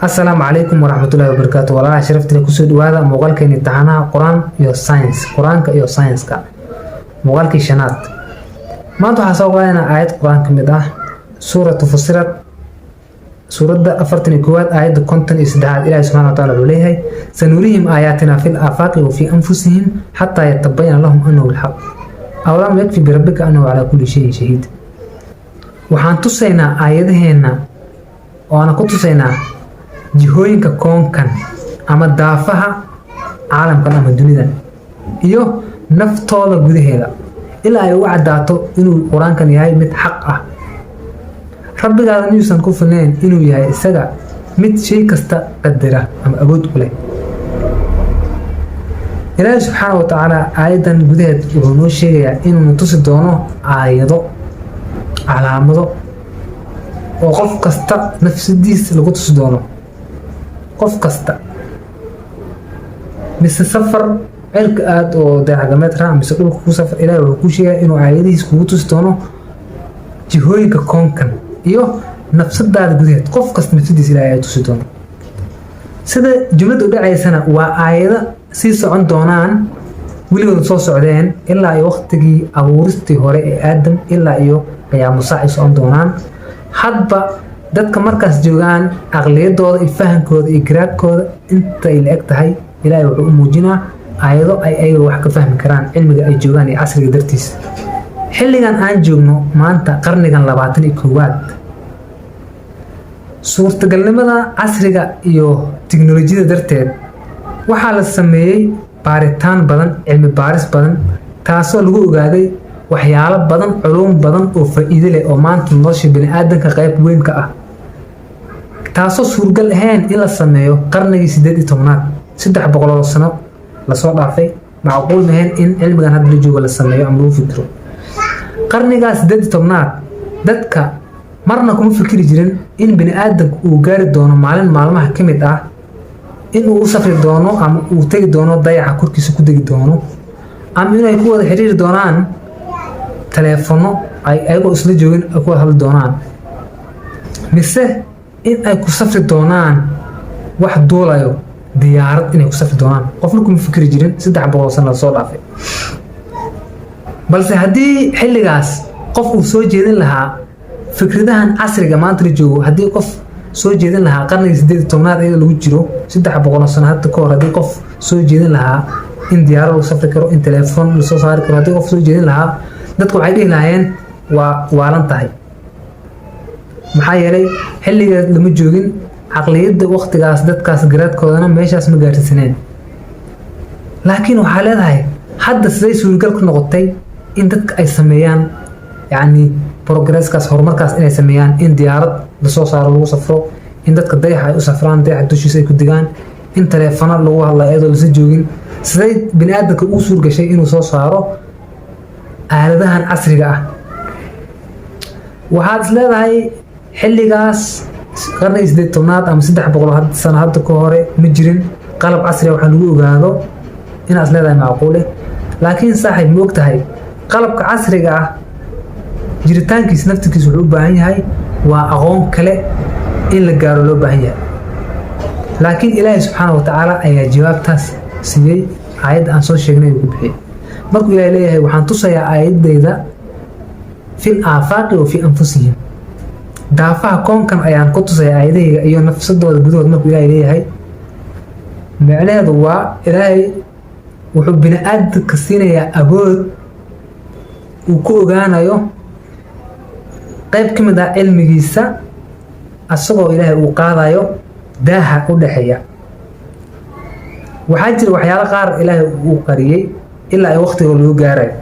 Asalaamu calaykum waraxmatullahi wabarakaatu. Walaalaha sharafta, kusoo dhawaada muuqaalkeeni taxanaha Qur-aan iyo science, Qur-aanka iyo science-ka, muuqaalkii shanaad. Maanta waxaa soo qaadanaa aayad Qur-aan ka mid ah, Suuratu Fusirat, suuradda 41aad, aayadda 53aad. Ilahi subxana wa taala wuxuu leeyahay: سنريهم آياتنا في الآفاق وفي أنفسهم حتى يتبين لهم أنه الحق أولم يكف بربك أنه على كل شيء شهيد. Waxaan tusaynaa aayadaheenna oo aan ku tusaynaa jihooyinka koonkan ama daafaha caalamkan ama dunidan iyo naftooda gudaheeda, ilaa ay uga caddaato inuu Qur-aankan yahay mid xaq ah. Rabbigaada miyuusan ku filnayn inuu yahay isaga mid shay kasta qadara ama awood u leh? Ilaahi subxaana wa tacaala aayaddan gudaheed wuxuu noo sheegayaa inuuna tusi doono aayado, calaamado oo qof kasta nafsadiisa lagu tusi doono, qof kasta. Mise safar cirka aad oo dayax-gacmeed raac, mise dhulka ku safar, Ilahi wuxuu kuu sheegaya inuu aayadihiis kugu tusi doono jihooyinka koonkan iyo nafsadaada gudaheed. Qof kasta nafsadiisa Ilahay ay tusi doono. Sida jumladda u dhacaysana waa aayado sii socon doonaan, weligood soo socdeen, ilaa iyo waqtigii abuuristii hore ee Aadam ilaa iyo qiyaamu saac ay socon doonaan. Hadba dadka markaas joogaan aqliyadooda iyo fahamkooda iyo garaadkooda inta ay la eg tahay, Ilaahay wuxuu u muujinaa aayado ay ayaga wax ka fahmi karaan, cilmiga ay joogaan iyo casriga dartiis. Xilligan aan joogno maanta, qarnigan 21aad, suurtagalnimada casriga iyo tiknolojiyada darteed, waxaa la sameeyey baaritaan badan, cilmi baaris badan, taasoo lagu ogaaday waxyaalo badan, culuum badan oo faa'iido leh oo maanta nolosha bani-aadanka qayb weyn ka ah, taasoo suurgal ahayn in la sameeyo qarnigii 18aad, 300 oo sano lasoo dhaafay. Macquul mahayn in cilmigan hadda la joogo la sameeyo ama lagu fikiro. Qarnigaa 18aad dadka marna kuma fikiri jirin in bani aadamku uu gaari doono maalin maalmaha ka mid ah in uu u safri doono ama uu tegi doono dayaxa korkiisa ku degi doono, ama inay ku wada xiriiri doonaan taleefono ay ayagoo isla joogin ay ku wada hadli doonaan, mise in ay ku safri doonaan wax duulayo, diyaarad inay ku safri doonaan. Qofna kuma fikri jirin 300 sano lasoo dhaafay. Balse haddii xilligaas qof uu soo jeedin lahaa fikradahan casriga maanta la joogo, haddii qof soo jeedin lahaa qarnigii 18aad iyadoo lagu jiro, 300 sano hadda ka hor, haddii qof soo jeedin lahaa in diyaarad lagu safri karo, in telefoon lasoo saari karo, haddii qof soo jeedin lahaa, dadku waxay dhihi lahaayeen waa waalan tahay. Maxaa yeelay, xilligeed lama joogin, caqliyadda waqtigaas dadkaas garaadkoodana meeshaas ma gaarsiisaneen. Laakiin waxaa leedahay, hadda siday suuragal ku noqotay in dadka ay sameeyaan, yacni, progresskaas, horumarkaas inay sameeyaan, in diyaarad lasoo saaro lagu safro, in dadka dayaxa ay u safraan, dayaxa dushiisa ay ku degaan, in taleefano lagu hadlayo iyadoo lasa joogin? Siday bini aadamka ugu suurgashay inuu soo saaro aaladahan casriga ah? Waxaad is leedahay xilligaas qarnigii 18aad ama 300 sano hadda ka hore ma jirin qalab casriga waxaa lagu ogaado, inaad is leedahay macquule. Laakiin saaxiib, ma og tahay qalabka casriga ah jiritaankiis naftirkiis wuxuu u baahan yahay waa aqoon kale in la gaaro loo baahan yahay? Laakiin Ilaahay subxaana wa tacaala ayaa jawaabtaas siiyey. Aayadda aan soo sheegnay uu ku bixiyey markuu Ilahay leeyahay: "Waxaan tusayaa aayaddayda في الآفاق وفي أنفسهم." Daafaha koonkan ayaan ku tusaya aayadahayga iyo nafsadooda gudahood markuu Ilaahay leeyahay, micnaheedu waa Ilaahay wuxuu bini aadamka siinayaa awood uu ku ogaanayo qayb ka mid ah cilmigiisa, asagoo Ilaahay uu qaadayo daaha u dhexeeya. Waxaa jira waxyaalo qaar Ilaahay uu qariyey ilaa ay waqtiga lagu gaarayo.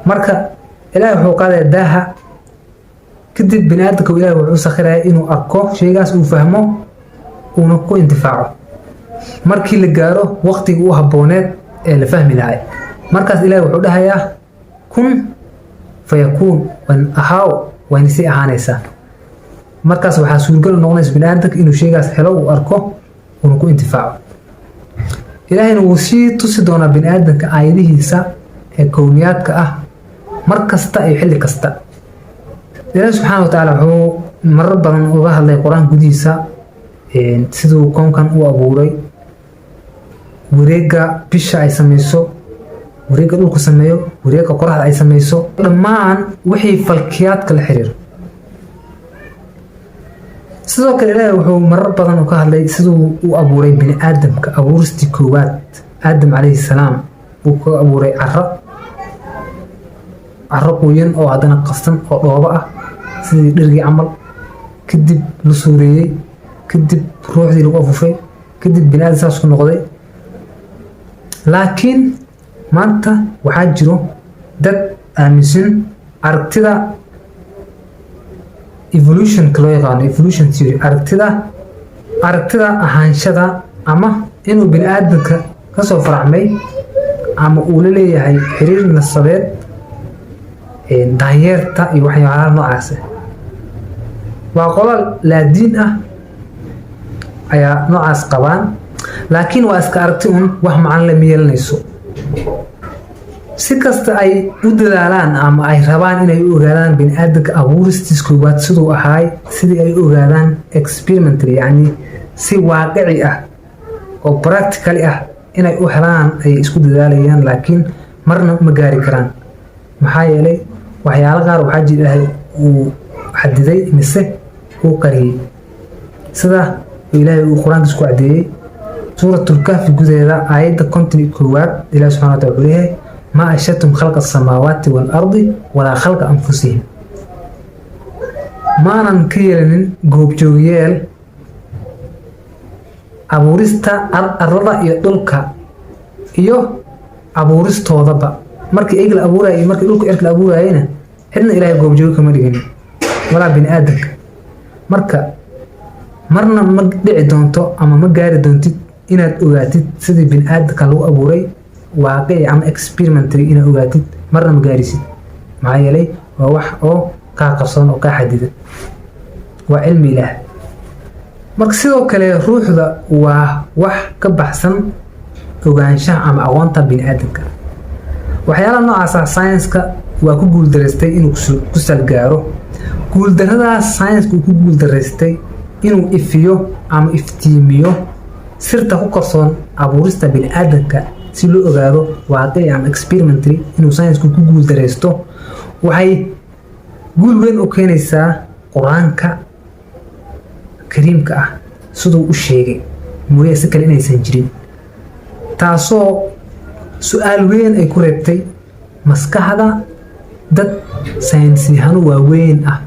Marka Ilaahay wuxuu qaadaya daaha, kadib bini aadamka Ilahay wuxuu sakhiraya inuu arko shaygaas, uu fahmo, uuna ku intifaaco markii la gaaro waqtigii u habbooneed ee la fahmi lahay. Markaas Ilahay wuxuu dhahayaa: "كن فيكون." Ahaaw, wayna sii ahaanaysaa. Markaas waxaa suurgal u noqonaysa bini aadamka inuu shaygaas helo, uu arko, uuna ku intifaaco. Ilaahayna wuu sii tusi doonaa bini aadamka aayadihiisa ee kowniyaadka ah mar kasta iyo xilli kasta. Ilaahi subxaana wa tacaala wuxuu marar badan uga hadlay Qur-aanka gudihiisa. Siduu koonkan u abuuray, wareegga bisha ay sameyso, wareegga dhulku sameeyo, wareegga qoraxda ay sameyso, dhammaan wixii falkiyaadka la xiriiro. Sidoo kale, Ilaahay wuxuu marar badan u ka hadlay siduu u abuuray bini aadamka. Abuuristii koowaad, Aadam calayhi salaam, uu ka abuuray caro, caro qoyan oo haddana qasan oo dhoobo ah, sidii dhirgii camal. Kadib la suureeyey, kadib ruuxdii lagu afuufay, kadib bini aadam saas ku noqday. Laakiin maanta waxaa jiro dad aaminsan aragtida evolutionka loo yaqaano, evolution theory, aragtida ahaanshada ama inuu bini aadamka kasoo faracmay ama uu la leeyahay xiriir nasabeed daanyeerta iyo waxyaalaha noocaas. Waa qolal laadiin ah ayaa noocaas qabaan, laakiin waa iska aragti un, wax macno lama yeelanayso. Si kasta ay u dadaalaan ama ay rabaan inay u ogaadaan bini aadamka abuuristiis koowaad siduu ahaay, sidii ay u ogaadaan experimentally, yacni si waaqici ah oo practically ah inay u helaan ayay isku dadaalayaan, laakiin marna ma gaari karaan. Maxaa yeelay, waxyaalo qaar waxaa jira Ilaahay uu xadiday mise uu qariyey, sida Ilaahay uu Qur-aankiis ku caddeeyey Suuratul Kahfi gudaheeda, aayadda 51aad. Ilahi subxana wataala wuxuu leeyahay: "ما أشهدتهم خلق السماوات والأرض ولا خلق أنفسهم." Maanan ka yeelanin goobjoogyaal abuurista arlada iyo dhulka iyo abuuristoodaba. Markii iyaga la abuuraya iyo markii dhulka cirka la abuurayana, cidna Ilaahay goobjoogo kama dhigin, walaa bini aadamka. Marka marna ma dhici doonto ama ma gaari doontid inaad ogaatid sidii bini aadamka lagu abuuray waaqici ama experimentary inaad ogaatid, marna ma gaarisid. Maxaa yeelay, waa wax oo kaa qarsoon oo kaa xadidan, waa cilmi Ilaah. Marka sidoo kale, ruuxda waa wax ka baxsan ogaanshaha ama aqoonta bini aadamka. Waxyaalaha noocaas ah science-ka waa ku guuldaraystay inuu ku salgaaro. Guuldarradaas science-ka uu ku guuldaraystay inuu ifiyo ama iftiimiyo sirta ku qarsoon abuurista bini aadamka si loo ogaado waaqici ama experimentary, inuu science-ku ku guuldaraysto, waxay guul weyn u keenaysaa Qur-aanka Kariimka ah siduu u sheegay mooye si kale inaysan jirin, taasoo su-aal weyn ay ku reebtay maskaxda dad saynisyahano waaweyn ah.